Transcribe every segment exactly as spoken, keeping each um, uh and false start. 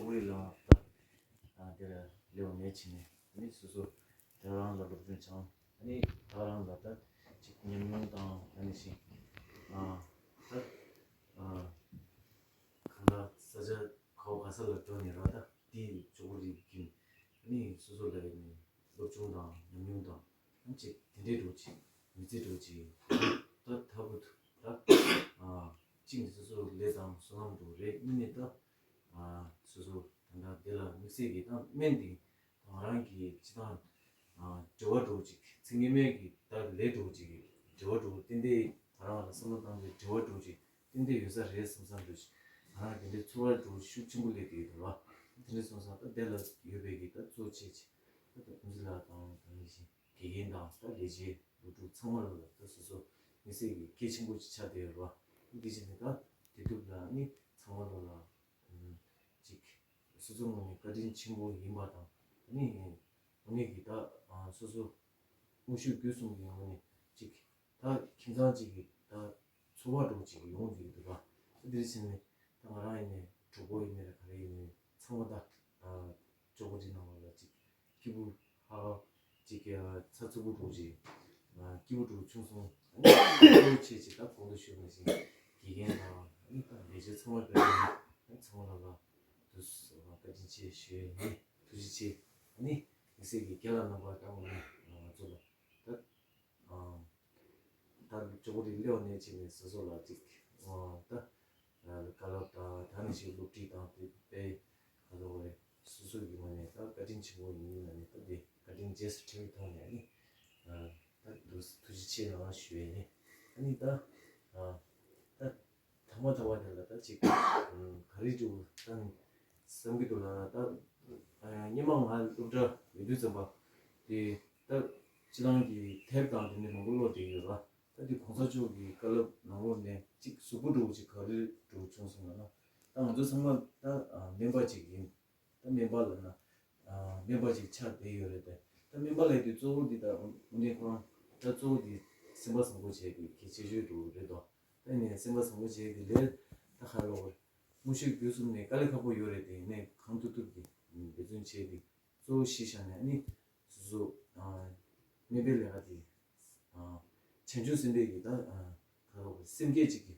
ཨོ་རི་ལ་ད་དེ་ལ་ལེའུ་ནས་ཕྱིན་ནས་ཨ་ནི་སོ་སོ་དེ་རང་ལ་སློབ་སྦྱོང་བྱང་ཨ་ནི་ད་རང་ལ་ད་ཅིག་ཉམས་མྱོང་དང་ཨ་ནི་ཞིག་ཨ་ད་ཨ་གང་ལ་ས་ཆ་ག་བ་ག་ས་ལ་འགྲོ་ནས་ར་ད་དེའི་ཇོ་བོ་རིགས་ཀྱི་ཨ་ནི་སོ་སོ་ལ་ཡིན་ནས་སློབ་སྦྱོང་དང་ཉམས་མྱོང་དང་ཨ་ནི་ཅིག་དེ་འདྲའི་འགྲོ་ཅིག་མི་ཚེ་འགྲོ་ཅིག་ད་ད་བུ་ད་ཨ་གཅིག་ནས་སོ་སོ་ལས་དང་བསོད་ནམས་འགྲོ་རེད་གཉིས་ནས་ད། སོ་སོ་ད་ལྟ་འདི་ལ་དམིགས་བསལ་གྱི་ད་སྨན་འདི་ང་རང་གི་སྤྱི་བཏང་འབྲེལ་བ་འགྲོ་ཅིག་ཚིག་ངེས་མེད་ཀྱི་ད་ལས་འགྲོ་ཅིག་འབྲེལ་བ་འགྲོ་ཏན་ཏན་ང་རང་ལ་བསམ་བློ་བཏང་སྟེ་འབྲེལ་བ་འགྲོ་ཅིག་ཏན་ཏན་ཡོད་ས་རེད་བསམ་བསམ་འགྲོ་ཅིག་ང་རང་དེ་འདྲའི་ཚོར་བ་འགྲོ་ཤུགས་ཆེན་པོ་སླེབས་ཀྱི་ཡོད་རེད་བ། དེ་འདྲ་སོང་ཙང་ད་འདི་ལ་ཡོད་པའི་གི་ད་གཙོ་ཆེ་ཅིག་ད་ད་ཀུན་གཟིགས་ལགས་དང་ད་ནི་བཞིན་དགེ་རྒན་དང་ད་ལས་བྱེད་སློབ་ཕྲུག་ཚང་མ་ལ་ད་སོ་སོ་དམིགས་བསལ་གྱི་གལ་ཆེན་པོ་ཅིག་ཆགས་བསྡད་ཡོད་རེད་བ། འདི་བཞིན་ནི་ད་དེ་ཐུབ་ལ་ནི་ཚང་མ་ལ་ལ། ཅིག་སོ་སོའི་ངོས་ནས་བཀའ་དྲིན་ཆེན་པོ་ཡིན་པ་དང་ཨ་ནི་དངོས་གནས་ཀྱི་ད་སོ་སོ་དངོས་ཤུགས་བརྒྱུད་གསུམ་གྱི་ངོས་ནས་ཅིག་ད་ཁྱིམ་ཚང་གཅིག་གི་ད་འཚོ་བ་འགྲོ་ཅིག་ཡོང་གི་འདུག་ག་ད་འདིར་ཕྱིན་ནས་ད་ང་རང་ཡིན་ནས་གྲོགས་པོ་ཡིན་ནས་ག་རེ་ཡིན་ནས་ཚང་མ་ད་ཅོག་པོ་འདི་ནང་ལ་ཅིག་སྐྱིད་པོ་ཧ་ཧ་ཅིག་གི་ཚ་ཚུགས་པོ་འགྲོ་ཅིག་སྐྱིད་པོ་འགྲོ་ཆུང་སོང་། ཨ་ནི་ཆེ་ཆེ་ད་གོང་དུ་ཞུས་པ་བཞིན་དགེ་རྒན་དང་ཨ་ནི་ད་ལས་བྱེད་ཚང་མ་དཔེ་ཨ་ནི་ཚང་མ་ལ་ལ་དུ་བཀའ་དྲིན་ཆེ་ཞུ་ཡས་ཡིན། ཐུགས་རྗེ་ཆེ། ཨ་ནི་དམིགས་བསལ་གྱི་རྒན་ལགས་རྣམ་པ་ད་ང་ང་ཚོ་ལ་ད་ཨ་ད་ཅོག་པོ་རི་གླེ་བ་ནས་བྱས་ནས་སོ་སོ་ལ་ཅིག་ཨ་ད་བཀའ་སློབ་དང་ད་ནི་ཞིག་སློབ་ཁྲིད་དང་དེ་དཔེ་ག་ཚོད་རེད། སོ་སོ་གི་ངོས་ནས་ད་བཀའ་དྲིན་ཆེན་པོ་ཡིན་ལ་ནི་ད་དེ་བཀའ་དྲིན་རྗེས་སུ་དྲན་པའི་ཐོག་ནས་ནི་ད་ཐུགས་རྗེ་ཆེ་གནང་ཞུ་ཡས་ཡིན། ཨ་ནི་ད་ད་ཐ་མ་ཐ་མ་དེ་ལ་ད་ཅིག་ག་རེ་འདུག་ད་ནི་བསམ་གྱི་འདུག་ལ་ད་སྔོན་མ་ང་སློབ་གྲྭ་ཡོད་དུས་ཙམ་པ་དེ་ད་སྤྱི་བཏང་གི་དེབ་དང་དེ་འདྲ་མང་པོ་ཀློག་བསྡད་ཡོད་ལ། ད་འདི་གོང་ས་མཆོག་གི་བཀའ་སློབ་ནང་ལོགས་ནས་གཅིག་གཟུགས་པོ་འདྲ་བོ་ཅིག་ག་རེ་འདྲ་བོ་བྱུང་སོང་ལབ་ན། ད་ང་ཚོ་ཚང་མ་ད་སྨན་པ་ཅིག་ཡིན། ད་སྨན་པ་ལབ་ན་སྨན་པ་ཅིག་ཆགས་བསྡད་ཡོད་རེད་དེ། ད་སྨན་པ་ལབ་དུས་གཙོ་བོ་འདི་ད་དངོས་གནས་ཁོ་རང་ད་གཙོ་བོ་འདི་སེམས་པ་བཟང་པོ་བྱས་པའི་གལ་ཆེ་ཤོས་འདྲ་བོ་རེད་དོ། ད་ནས་སེམས་པ་བཟང་པོ་བྱས་པའི་ལས་ད་ཧ་ལོ་དངོས་ཤུགས་བརྒྱུད་གསུམ་ནས་དཀའ་ལས་ཁག་པོ་ཡོད་རེད་དེ། ཡིན་ནའི་གང་ཐུབ་ཐུབ་ཀྱིས་འབད་བརྩོན་བྱས་ཏེ། གཙོ་བོ་གཞི་བཞག་ནས་ནི་སོ་སོ་ཨ་སྨན་པའི་ལས་ཀ་དེ་ཨ་བྱང་ཆུབ་སེམས་དཔའི་གི་ད་ཨ་ག་རེ་ལབ་དགོས་སེམས་བསྐྱེད་ཅིག་གི་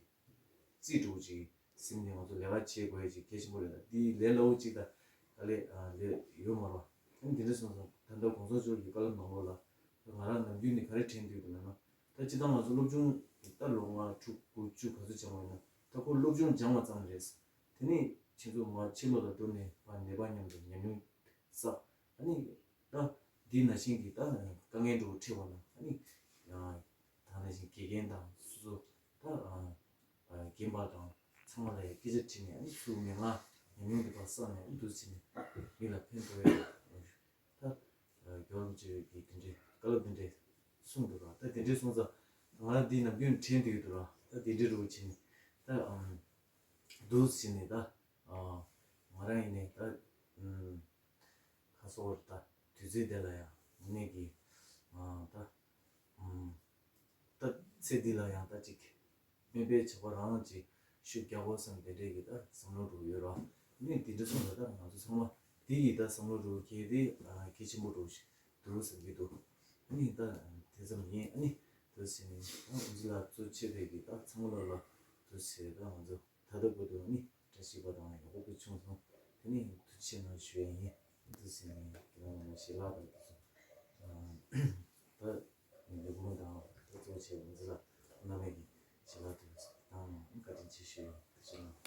རྩིས་འགྲོ་ཅིག་སེམས་ནས་ང་ཚོ་ལས་ཀ་བྱེད་དགོས་ཡ་ཅིག་གལ་ཆེན་པོ་རེད། ད་དེའི་ལས་སླ་བོ་ཅིག་ད་དཀའ་ལས་ཨ་ལས་ཡོད་མ་རེད། ཨ་ནི་དེ་འདྲ་སོང་ཙང་ད་ལྟ་གོང་ས་མཆོག་གི་བཀའ་སློབ་ནང་ལོགས་ལ་ད་ང་རང་ནམ་རྒྱུན་ནས་ག་རེ་དྲན་འདུག་ལབ་ན། ད་སྤྱིར་བཏང་ང་ཚོ་སློབ་སྦྱོང་ད་ལོ་ལྔ་དྲུག་དགུ་བཅུ་ག་ཚོད་སྦྱངས་པ་ཡིན་ན་ད་ཁོ་སློབ་སྦྱོང་སྦྱངས་པ་ཙམ་རེད། དེ་ནས་ཁྱེད་ཚོ་མར་ཕྱི་ལོགས་ལ་འགྲོ་ནས་ཕར་ནད་པ་མཉམ་དུ་ཉམས་མྱོང་བསགས། ཨ་ནི་ད་འདི་ནང་བཞིན་གྱི་ད་དཀའ་ངལ་འདྲ་བོ་འཕྲད་པ་ན་ཨ་ནི་ད་ནང་བཞིན་དགེ་རྒན་དང་སོ་སོ་ད་རྒན་པ་དང་ཚང་མ་ལ་ཡང་སྐད་ཆ་དྲིས་ནས་ཨ་ནི་སུ་མི་ང་ཉམས་མྱོང་འདི་པར་བསགས་ནས་ཨ་ནི་འདུག་ཟེར་ནས་མི་ལ་ཕན་ཐོགས་ཡ་ད་རྒྱལ་བ་རིན་པོ་ཆེ་གི་དེ་འདྲའི་བཀའ་སློབ་དེ་འདྲའི་གསུངས་འདུག་ར། ད་དེ་འདྲའི་གསུངས་ཙང་ང་རང་འདི་ནམ་རྒྱུན་དྲན་བསྡད་ཀྱི་འདུག་ར། ད་དེ་འདྲའི་རུ་བྱས་ནས་ད་ཨམ་འདུག་ཟེར་ནས་ད་ཨ་ང་རང་ཡིན་ནས་ད་ཨམ་ཁ་སོ་བར་ད་དུས་ཚོད་དེ་ལ་ཡང་ངེད་ཀྱི་ཨ་ད་ཨམ་ད་ཚེ་འདི་ལ་ཡང་ད་ཅིག་སྨན་པའི་བྱ་བ་རང་ཅིག་ཤུགས་རྒྱག་དགོས་བསམ་དེ་འདྲས་ཀྱི་ད་བསམ་བློ་འགྲོ་ཡོད་ར། ནི་དེ་འདྲ་སོང་ཙང་ད་ང་ཚོ་ཚང་མ་དེ་ཡི་ད་བསམ་བློ་འགྲོ་གལ་ཏེ་གལ་ཆེན་པོ་འགྲོ་ཞིག་འདུག་བསམ་གྱི་འདུག་ཨ་ནི་ད་དེ་ཙམ་ཡིན། ཨ་ནི་དུ་ཟེར་ནས་ད་ཨུ་ཛི་ལ་གཙོ་ཆེ་བའི་གི་ད་ཚང་མ་ལ་ལ་དུ་ཟེར་ད་ང་ཚོ་ད་ལྟ་བར་དུ་ནི་བཀྲ་ཤིས་པ་དང་ཡག་པོ་བྱུང་སོང་། དེ་ནི་ཐུགས་རྗེ་ཆེ་གནང་ཞུ་ཡ་ཡིན། འདུག་ཟེར་ནས་ཁྱེད་རང་ལ་ཞལ་ལག་དང་དུ་སོང་། ད་ལས་ཁུངས་དང་ད་གཙོ་ཆེ་བ་འཛི་ལ་བླ་མའི་གི་ཞལ་ལག་དུ་བཏང་ནས་བཀའ་དྲིན་ཆེ་ཞུ་ཡ་ཐུགས་རྗེ་གནང་།